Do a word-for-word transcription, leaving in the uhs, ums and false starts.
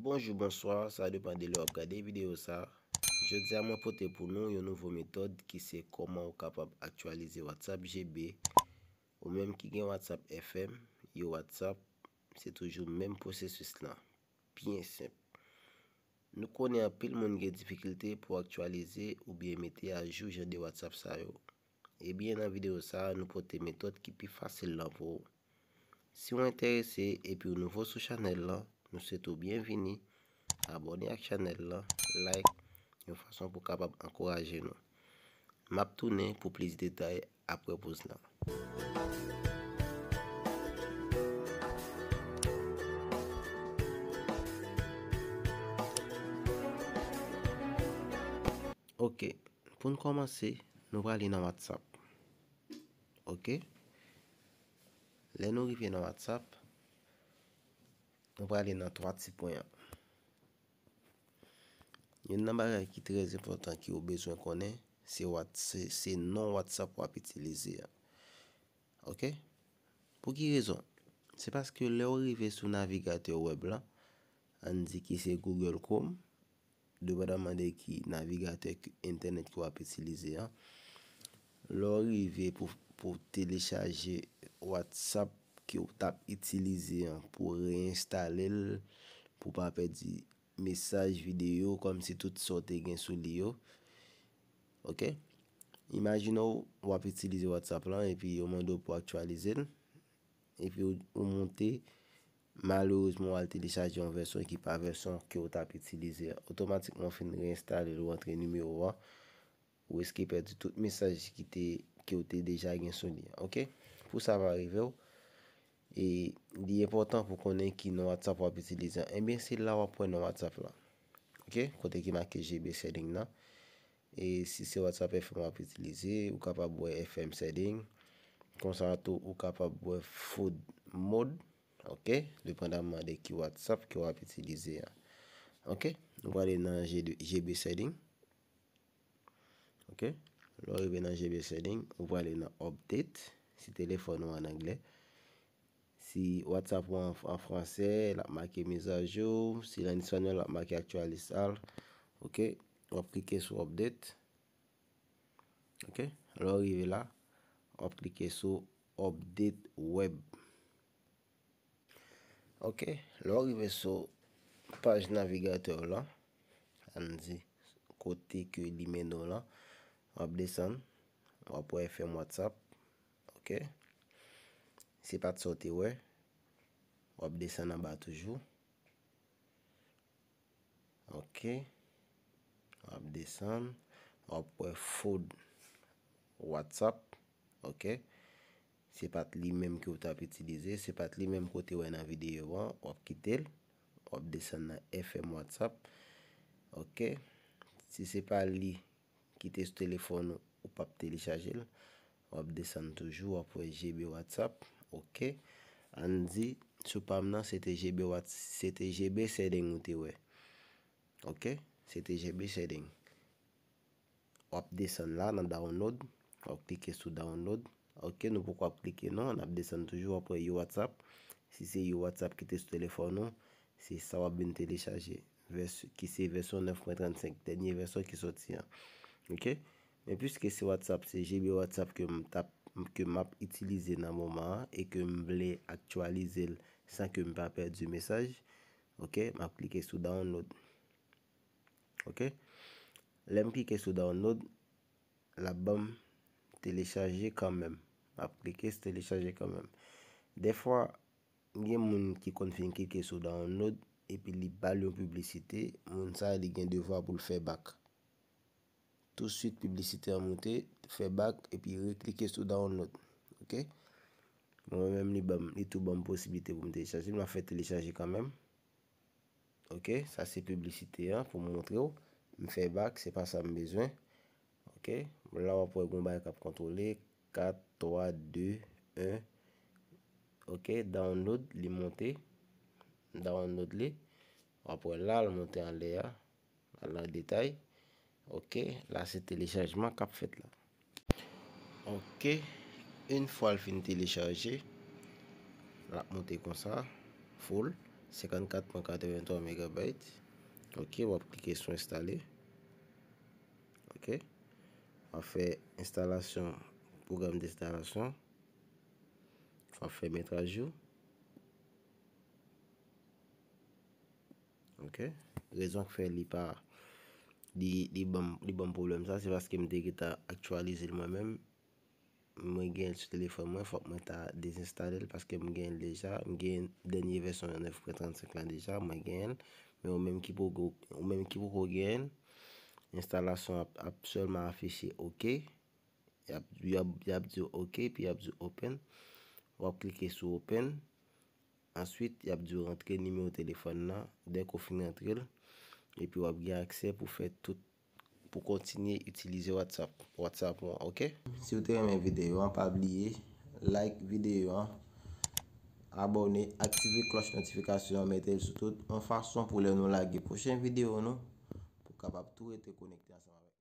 Bonjou, bonswa, sa depann de lè w ap gade videyo sa. Jodi a, mwen pote pou nou yon nouvo metòd ki se kòman ou kapab aktyalize WhatsApp G B. Ou menm ki gen WhatsApp F M, yo WhatsApp, se toujou menm pwosesis lan. Byen senp. Nou konnen anpil moun gen difikilte pou aktyalize oubyen mete ajou jan de WhatsApp sa yo. Ebyen, nan videyo sa a, nou pote metòd ki pi fasil lan pou ou. Si w enterese epi w nouvo sou chanèl lan, nou swete w byenvini. Abòne ak chanèl lan, like, yon fason pou w kapab ankouraje nou. M ap tounen pou plis detay apre poz lan. Oke, pou n kòmanse, nou prale nan WhatsApp. Oke? Lè nou rive nan WhatsApp, nou prale nan twa ti pwen an. Youn nan bagay ki trè enpòtan ki ou bezwen konnen, se What-, se, se non WhatsApp w ap itilize a. Oke? Pou ki rezon? Se paske lè w rive sou navigatè wèb lan, ann di ki se Google Chrome, depandaman de ki navigatè k-, entènèt ke w ap itilize an, lè w rive pou, pou telechaje WhatsApp ke w t ap itilize an, pou w reenstale l, pou w pa pèdi mesaj, videyo, kòmsi tout sa w te gen sou li yo. Oke? Imajine w, w ap itilize WhatsApp lan epi yo mande w pou w aktyalize l. Epi w, ou moute, malerezman, w al telechaje yon vèsyon ki pa vèsyon ke w t ap itilize a. Otomatikman, w fin reenstale l, ou antre nimewo a, ou riske pèdi tout mesaj ki te, ke w te deja gen sou li a. Oke? Pou sa pa rive w, e li enpòtan pou konnen ki non WhatsApp w ap itilize an. Ebyen, se la w ap wè non WhatsApp la. Oke? Kote ki make G B setting nan. E si se WhatsApp F M w ap itilize, ou kapab wè F M setting. Konsa tou, ou kapab wè food mode. Oke? Depandaman de ki WhatsApp ke w ap itilize a. Oke? Nou prale nan G B setting. Oke? Lè w rive nan G B setting, ou prale nan update, si telefòn ou an anglè. Si WhatsApp ou an, an fransè, l ap make mizajou. Si l an espanyòl, l ap make actualizar. Oke? W ap klike sou update. Oke? Lè w rive la, w ap klike sou update web. Oke? Lè w rive sou paj navigatè w lan, ann di kote ke li mennen w lan, w ap desann, w ap wè F M WhatsApp. Oke? Se pa t sa w te wè, w ap desann anba toujou. Oke. W ap desann, w ap wè food WhatsApp. Oke. Se pa t li menm ke w t ap itilize, se pa t li menm ke w te wè nan videyo an, w ap kite l, w ap desann nan F M WhatsApp. Oke. Si se pa li ki te sou telefòn ou, ou p ap telechaje l, w ap desann toujou, w ap wè G B WhatsApp. Oke. Ann di, sou pa m nan, se te G B Whats-, se te G B setting ou te wè. Oke. Se te G B setting. W ap desann la nan download. W ap klike sou download. Oke, nou poko ap klike non, n ap desann toujou, w ap wè yo WhatsApp. Si se yo WhatsApp ki te sou telefòn ou, se sa w ap vin telechaje. Vès-, ki se vèsyon nèf pwen trannsenk, dènye vèsyon ki sòti an. Oke? Men piske se WhatsApp, se G B WhatsApp ke m t ap, ke m ap itilize nan moman an e ke m vle aktyalize l san ke m pa pèdi mesaj, oke, m ap klike sou download. Oke? Lè m klike sou download, l ap ban m telechaje kanmenm. M ap klike sou telechaje kanmenm. Dèfwa, gen moun ki konn fin klike sou download epi li ba l yon piblisite, moun sa a li gen devwa pou l fè back. Touswit piblisite an moute, fè back epi reklike sou download. Oke? Mwen menm li ban m, li tou ban m posiblite pou m telechaje l, m ap fè telechaje kanmenm. Oke, sa se piblisite an pou m montre w. M fè back, se pa sa m bezwen. Oke, la w ap wè gon bagay k ap kontwole. Kat, twa, de, en. Oke, download, li monte. Download li. W ap wè la, l monte anlè a. Al nan detay. Oke, la se telechajman k ap fèt la. Oke, yon fwa l fin telechaje, l ap monte konsa, full. senkannkat pwen katrevenntwa megabayt. Ok, w ap klike sou enstale. Ok. W ap fè enstalasyon, pwogram enstalasyon. W ap fè met ajou. Ok. Rezon k fè li pa, li, li ban m, li ban m pwoblèm sa, se paske m te gentan aktyalize l mwen menm. Mwen gen l sou telefòn mwen, fòk mwen ta dezenstale l paske m gen l deja. M gen dènye vèsyon nèf pwen trannsenk la deja, mwen gen l. Men ou menm ki poko, ou menm ki poko gen l, enstalasyon ap, ap sèlman afiche ok. Y ap, y ap, y ap di w ok, epi y ap di w open. W ap klike sou open. Answit, y ap di w rantre nimewo telefòn nan. Dèk ou fin rantre l, epi w ap gen aksè pou fè tout, pou kontinye itilize WhatsApp, WhatsApp ou an, ok? Si w te renmen videyo an, pa bliye like videyo an, abòne, aktive klòch notifikasyon an, mete l sou tout, yon fason pou lè nou lage pwochen videyo nou, pou w kapab tou rete konekte ansanm avèk nou.